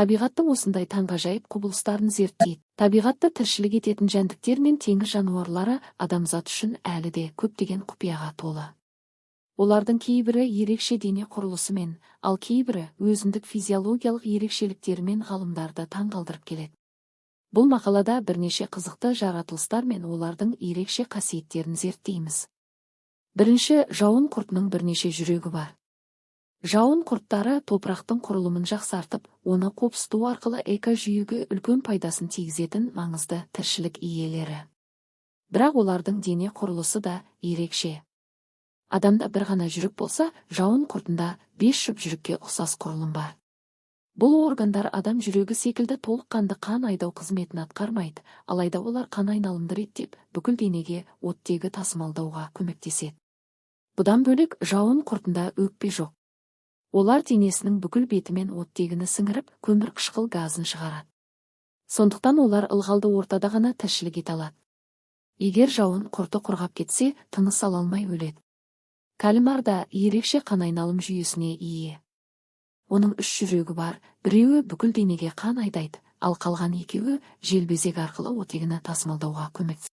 Табиғаттың осындай таңғажайып құбылыстарын зерттейді. Табиғатта тіршілік ететін жәндіктер мен теңіз жануарлары адамзат үшін әлі де көптеген құпияға толы. Олардың кейбірі ерекше дене құрылысымен, ал кейбірі өзіндік физиологиялық ерекшеліктерімен ғалымдарды таңғалдырып келеді. Бұл мақалада бірнеше қызықты жаратылыстар мен олардың ерекше қасиеттерін зерттейміз. Бірінші, жауын құртының бірнеше жүрегі бар. Жауын құрттары топырақтың құрылымын жақсартып, оны қопсыту арқылы экожүйеге үлкен пайдасын тигізетін маңызды тіршілік иелері. Бірақ олардың дене құрылысы да ерекше. Адамда бір ғана жүрек болса, жауын құртында 5 жұп жүрекке ұқсас құрылым бар. Бұл органдар адам жүрегі секілді толыққанды қан айдау қызметін атқармайды, алайда олар қан айналымды реттеп, бүкіл денеге оттегі тасымалдауға көмектеседі. Бұдан бөлек, жауын құртында өкпе жоқ. Олар денесінің бүкіл бетімен оттегіні сіңіріп, көмірқышқыл газын шығарады. Сондықтан олар ылғалды ортада ғана тіршілік ете алады. Егер жауын құрты құрғап кетсе, тыныс ала алмай өледі. Кальмар да ерекше қан айналым жүйесіне ие. Оның 3 жүрегі бар, біреуі бүкіл денеге қан айдайды, ал қалған екеуі желбезек арқылы оттегіні тасымалдауға көмектеседі.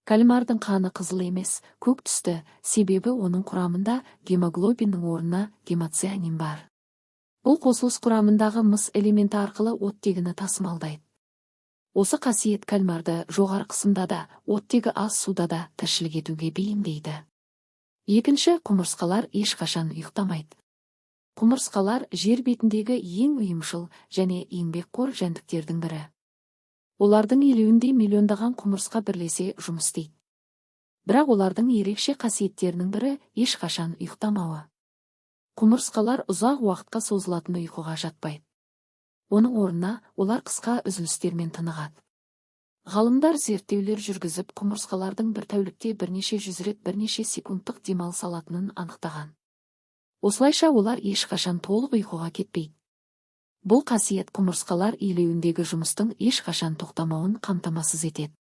Кальмардың қаны қызыл емес, көк түсті, себебі оның құрамында гемоглобиннің орнына гемоцианин бар. Бұл қосылыс құрамындағы мыс элементі арқылы оттегіні тасымалдайды. Осы қасиет кальмарды жоғары қысымда да, оттегі аз суда да тіршілік етуге бейімдейді. Екінші, құмырсқалар ешқашан ұйықтамайды. Құмырсқалар жер бетіндегі ең ұйымшыл және еңбекқор жәндіктердің бірі. Олардың илеуінде миллиондаған құмырсқа бірлесе жұмыс істейді. Бірақ олардың ерекше қасиеттерінің бірі ешқашан ұйықтамауы. Құмырсқалар ұзақ уақытқа созылатын ұйқыға жатпайды. Оның орнына олар қысқа үзілістермен тынығады. Ғалымдар зерттеулер жүргізіп, құмырсқалардың бір тәулікте бірнеше жүз рет бірнеше секундтық демалыс алатынын анықтаған. Осылайша олар ешқашан толық ұйқыға кетпейді. Бұл қасиет құмырсқалар илеуіндегі жұмыстың ешқашан тоқтамауын қамтамасыз етеді.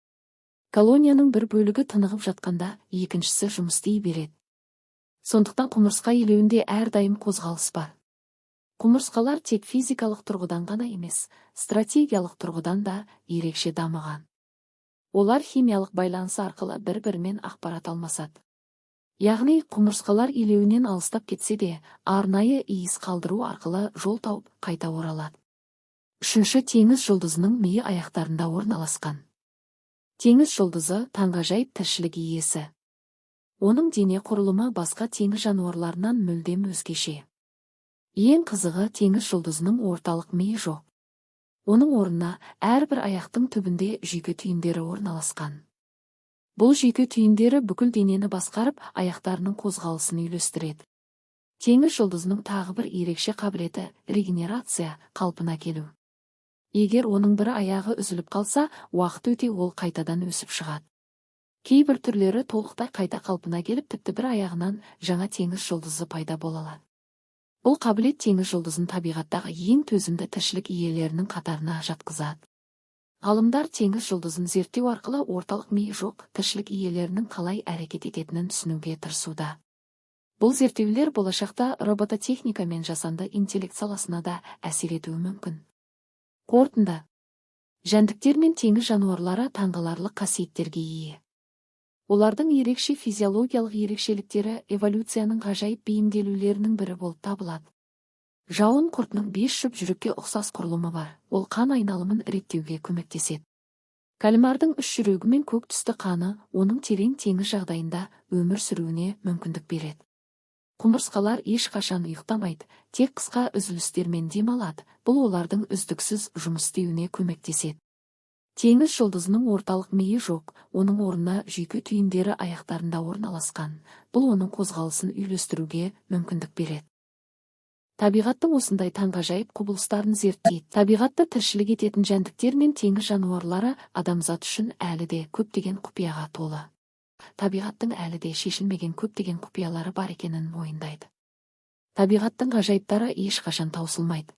Колонияның бір бөлігі тынығып жатқанда, екіншісі жұмыс істей береді. Сондықтан құмырсқа илеуінде әрдайым қозғалыс бар. Құмырсқалар тек физикалық тұрғыдан ғана емес, стратегиялық тұрғыдан да ерекше дамыған. Олар химиялық байланыс арқылы бір-бірімен ақпарат алмасады. Яғни құмырсқалар илеуінен алыстап кетсе де, арнайы иіс қалдыру арқылы жол тауып қайта оралады. Үшінші, теңіз жұлдызының миы аяқтарында орналасқан. Теңіз жұлдызы таңғажайып тіршілік иесі. Оның дене құрылымы басқа теңіз жануарларынан мүлдем өзгеше. Ең қызығы, теңіз жұлдызының орталық миы жоқ. Оның орнына әрбір аяқтың түбінде жүйке түйіндері орналасқан. Бұл жүйке түйіндері бүкіл денені басқарып, аяқтарының қозғалысын үйлестіреді. Теңіз жұлдызының тағы бір ерекше қабілеті регенерация, қалпына келу. Егер оның бір аяғы үзіліп қалса, уақыт өте ол қайтадан өсіп шығады. Кейбір түрлері толықтай қайта қалпына келіп, тіпті бір аяғынан жаңа теңіз жұлдызы пайда бола алады. Бұл қабілет теңіз жұлдызын табиғаттағы ең төзімді тіршілік иелерінің қатарына жатқызады. Ғалымдар теңіз жұлдызын зерттеу арқылы орталық миы жоқ тіршілік иелерінің қалай әрекет ететінін түсінуге тырысуда. Бұл зерттеулер болашақта робототехника мен жасанды интеллект саласына да әсер етуі мүмкін. Қорытынды. Жәндіктер мен теңіз жануарлары таңғаларлық қасиеттерге ие. Олардың ерекше физиологиялық ерекшеліктері эволюцияның ғажайып бейімделулерінің бірі болып табылады. Жауын құртының 5 жұп жүрекке ұқсас құрылымы бар. Ол қан айналымын реттеуге көмектеседі. Кальмардың 3 жүрегі мен көк түсті қаны оның терең теңіз жағдайында өмір сүруіне мүмкіндік береді. Құмырсқалар ешқашан ұйықтамайды, тек қысқа үзілістермен демалады. Бұл олардың үздіксіз жұмыс істеуіне көмектеседі. Теңіз жұлдызының орталық миы жоқ, оның орнына жүйке түйіндері аяқтарында орналасқан. Бұл оның қозғалысын үйлестіруге мүмкіндік береді. Табиғаттың осындай таңғажайып құбылыстарын зерттейді. Табиғатта тіршілік ететін жәндіктер мен теңіз жануарлары адамзат үшін әлі де көптеген құпияға толы. Табиғаттың әлі де шешілмеген көптеген құпиялары бар екенін мойындайды. Табиғаттың ғажайыптары ешқашан таусылмайды.